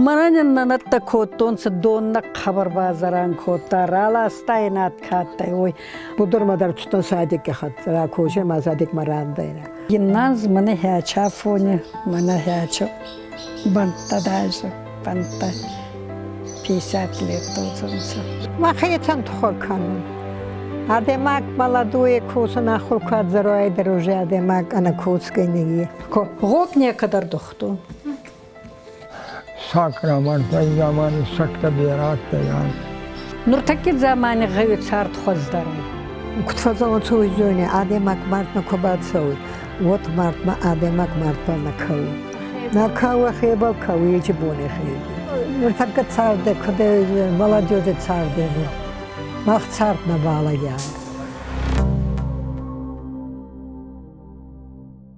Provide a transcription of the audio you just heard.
Мӕнӕн нӕнӕттӕ кодтонцӕ, доннӕ хъӕбӕр базарӕн кодта, раласта ин адкадтай, уой. Будурмӕ дӕр цудтӕн садикки хӕццӕ, ракосӕ ма садикмӕ рандӕйнӕ. Гимназ мӕнӕ хӕча фоне, мӕнӕ хӕча бӕнттӕ даже, бӕнттӕ 50 лет толцонцӕ. Мӕхецӕн тухӕ кӕнун. Адӕймаг молодое косун ахур ку ӕдзӕруайдӕр уже адӕймаг ӕнӕкосгӕй нигье. Гъог некӕдӕр духтун. Сакрамантӕй замани сӕгтӕ берӕ адтӕй. Нуртӕкки дзамани гъӕуи цард хуӕздӕр ӕй. Куд фӕззӕгъунцӕ, уой зони, адӕймаг мардмӕ ку бацӕуй, уӕд мардмӕ адӕймаг мардбӕл нӕ кӕуй. Нӕ кӕуа хебӕл кӕуй ечи бони хези. Нуртӕккӕ цард куд молодежи цард мах цард нӕбал ӕй.